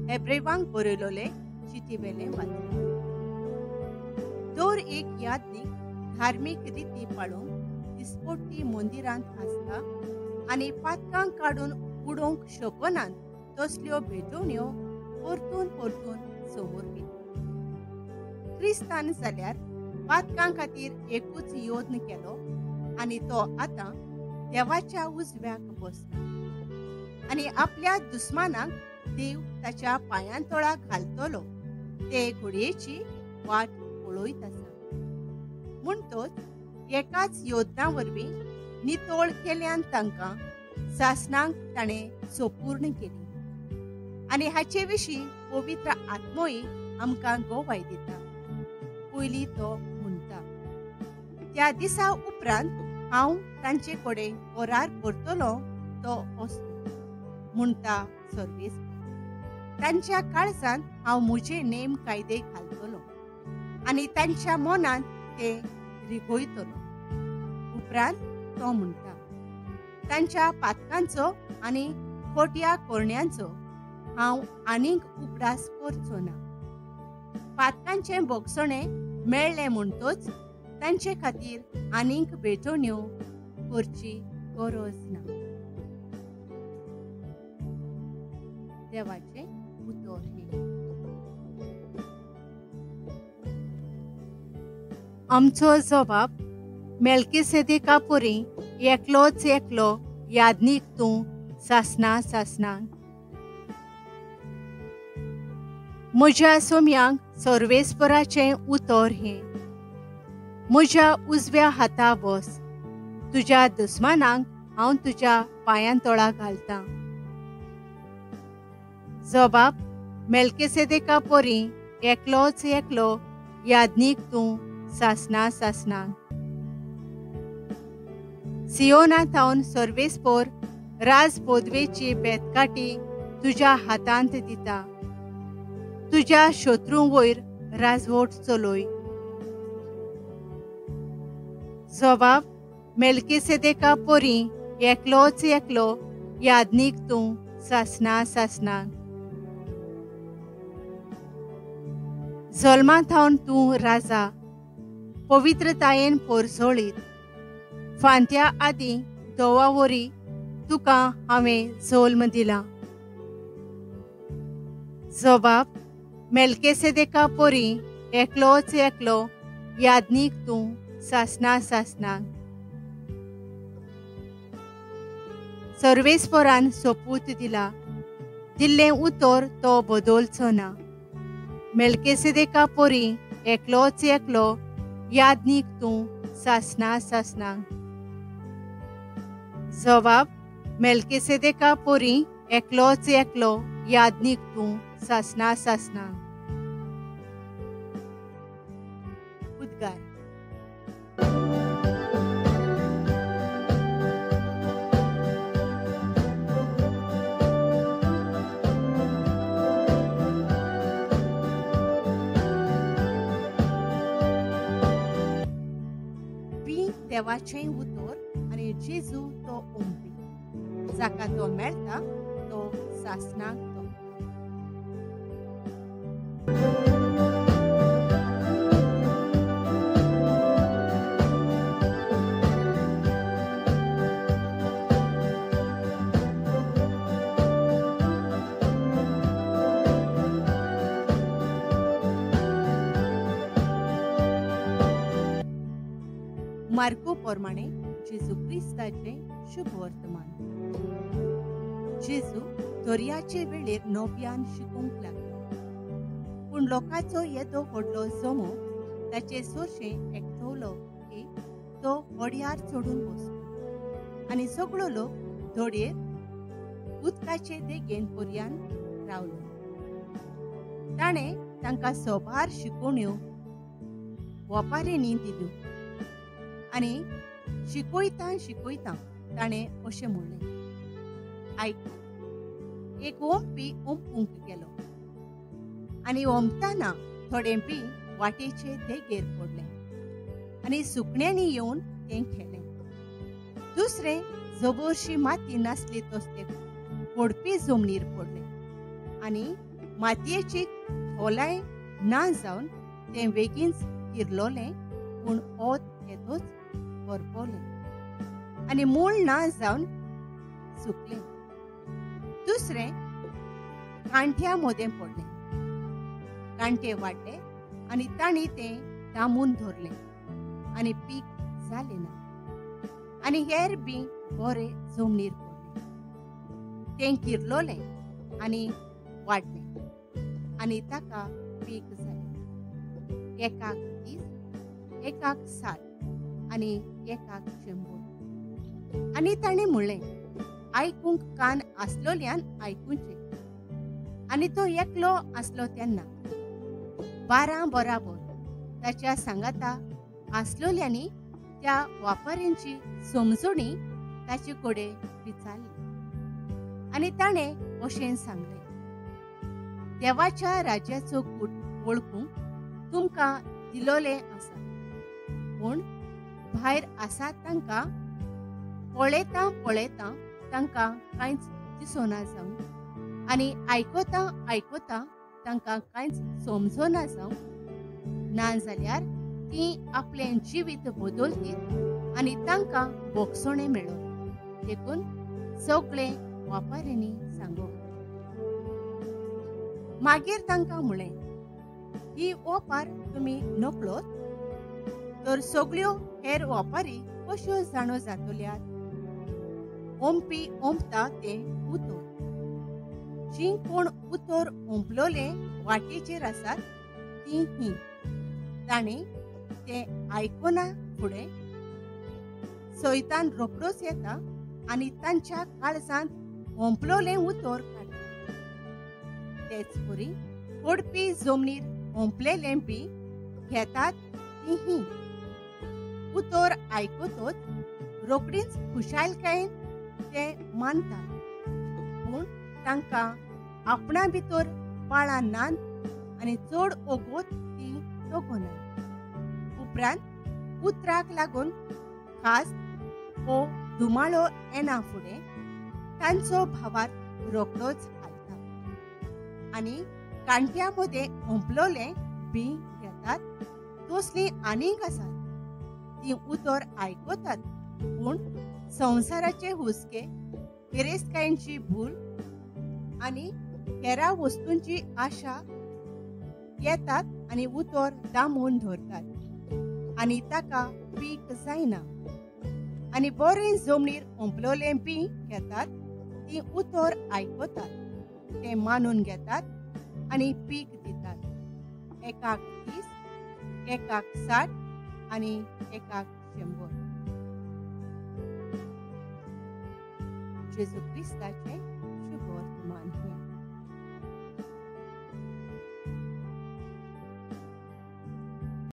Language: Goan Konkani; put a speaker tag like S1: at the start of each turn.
S1: हेब्रेवांक बरयलोले चिटीवेलें वाचन. दर एक याज्ञीक धार्मीक रिती पाळूंक दिसपट्टी मंदिरांत आसता आनी पातकांक काडून उडोवंक शकनात तसल्यो भेटवण्यो परतून परतून समर्पीत. क्रिस्तान जाल्यार पातकां खातीर एकूच यत्न केलो आनी तो आतां देवाच्या उजव्याक बसला आनी आपल्या दुस्मानाक देव ताच्या पांयांतोळा घालतलो ते घडयेची वाट पळयत आसा. म्हणटच एकाच योजना वरवीं नितळ केल्यान तांकां सासणांक ताणें संपूर्ण केली आनी हाचे विशीं पवित्र आत्मोय आमकां गवाय दिता. पयलीं तो म्हणटा, त्या दिसा उपरांत हांव तांचे कडेन करार करतलो तो असलो म्हणटा सर्वेस, तांच्या काळजांत हांव म्हजे नेम कायदे घालतलो आनी तांच्या मनांत ते रिगयतलो. उपरांत तो म्हणटा, तांच्या पातकांचो आनी खोट्या करण्यांचो हांव आनीक उगडास करचो ना. पातकांचें भोगसणें मेळ्ळें म्हणटच तांचे खातीर आनीक भेटवण्यो करची गरज ना. देवाचें उतर हें. आमचो जबाब मेल्कीसेदेका परी एकलोच एकलो याज्ञीक तूं सासना सासनाक. म्हज्या सोम्यांक सर्वेस्पराचें उतर हें, म्हज्या उजव्या हाता बस, तुज्या दुस्मानांक हांव तुज्या पांयांतोळा घालतां. जबाब मेल्कीसेदेका परी एकलोच एकलो याज्ञीक तूं सासना सासनाक. सियोना थावन सर्वेस्पोर राज पदवेची बेतकाटी तुज्या हातांत दिता, तुज्या शत्रूं वयर राजवट चलय. जबाब मेल्कीसेदेका परी एकलोच एकलो याज्ञीक तूं सासना सासनाक. जल्मा थावन तूं राजा पवित्रतायेन पोरसोळीत, फांत्या आदीं दोवा वरी तुका हांवें जल्म दिला. जबाब मेल्कीसेदेका परी एकलोच एकलो याज्ञीक तूं सासना सासनाक. सर्वेस्परान सोपूत दिला, दिल्लें उतर तो बदलचो ना. मेल्कीसेदेका परी एकलोच एकलो याज्ञीक तूं सासना सासनाक. जबाब मेल्कीसेदेका परी एकलोच एकलो याज्ञीक तूं सासना सासनाक. उद्गार. देवाचें उतर आनी जेजू तो ओंपी, जाका तो मेळटा तो सासणाक तो. मार्को प्रमाणे जेजू क्रिस्ताचें शुभ वर्तमान. जेजू दर्याचे वेळेर नव्यान शिकूंक लागलो, पूण लोकांचो येदो व्हडलो जमो ताचे सोरशें एकठवलो की तो होडयार चडून बसलो आनी सगळो लोक धडयेर उदकाचे देगेन पर्यान रावलो. ताणें तांकां सोबार शिकोवण्यो वपारींनी दिल्यो आनी शिकयता शिकयता ताणें अशें म्हणलें, आयक, एक ओंपी ओंपूंक गेलो आनी ओंपतना थोडें बी वाटेचे देगेर पडलें आनी सुकण्यांनी येवन तें खेलें. दुसरें जबरशी माती नासली तसले पडपी जमनीर पडलें आनी मातयेची खोलाय ना जावन तें वेगींच किरलोलें, पूण ओत येतोच करपलें आनी मूळ ना जावन सुकलें. दुसरें कांठ्या मदें पडलें. कांटे वाडले आनी तांणी तें दामून धरलें आनी पीक जालें ना. आनी हेर बी बरे जमनीर पडलें. तें किरलोलें आनी वाडलें आनी ताका पीक जालें. एकाक 30, एकाक 60 आनी एकाक 100. आनी ताणें म्हणलें, आयकूंक कान आसलोल्यान आयकुचें. आनी तो एकलो आसलो तेन्ना 12 बराबर ताच्या सांगाता आसलोल्यांनी त्या वापाऱ्यांची समजणी ताचे कडेन विचारली. आनी ताणें अशें सांगलें, देवाच्या राज्याचो कूट वळखूंक तुमकां दिलोलें आसा, पूण भायर आसा तांकां पळयता पळयता तांकां कांयच दिसना जावं आनी आयकता आयकता तांकां कांयच समजना जावं, ना जाल्यार तीं आपलें जिवीत बदलतीत आनी तांकां बोगसणें मेळत. देखून सगळें वापाऱ्यांनी सांगो. मागीर तांकां म्हणलें, ही ओपार तुमी नकळत तर सगळ्यो हेर ओपारी कश्यो जाणो जातल्यात? ओंपी ओंपता तें उतर. जीं कोण उतर ओंपलोले वाटेचेर आसात तीं हीं. ताणें तें आयकना फुडें सैतान रोखडोच येता आनी तांच्या काळजांत ओंपलोलें उतर काडटा. तेच परी पडपी जमनीर ओंपलेलें बी घेतात तीं हीं. उतर आयकतच रोखडीच खुशालकायेन तें मानतात, पूण तांकां आपणा भितर पाळां नात आनी चड ओगोत तीं तगनात. उपरांत उतराक लागून खास वो धुमाळो येना फुडें तांचो भावार्थ रोखडोच हालता आनी कांट्या मदें ओंपलोलें बी घेतात तसलीं आनीक आसात. तीं उतर आयकतात, पूण संवसाराचे हुस्के, गिरेस्तकायेची भूल आनी हेरा वस्तूंची आशा येतात आनी उतर दामून धरतात आनी ताका पीक जायना. आनी बरें जमनीर ओंपलोलें बी घेतात तीं उतर आयकतात, तें मानून घेतात आनी पीक दितात. एकाक 30, एकाक 60 आनी एकाक 100. जेजू क्रिस्ताचें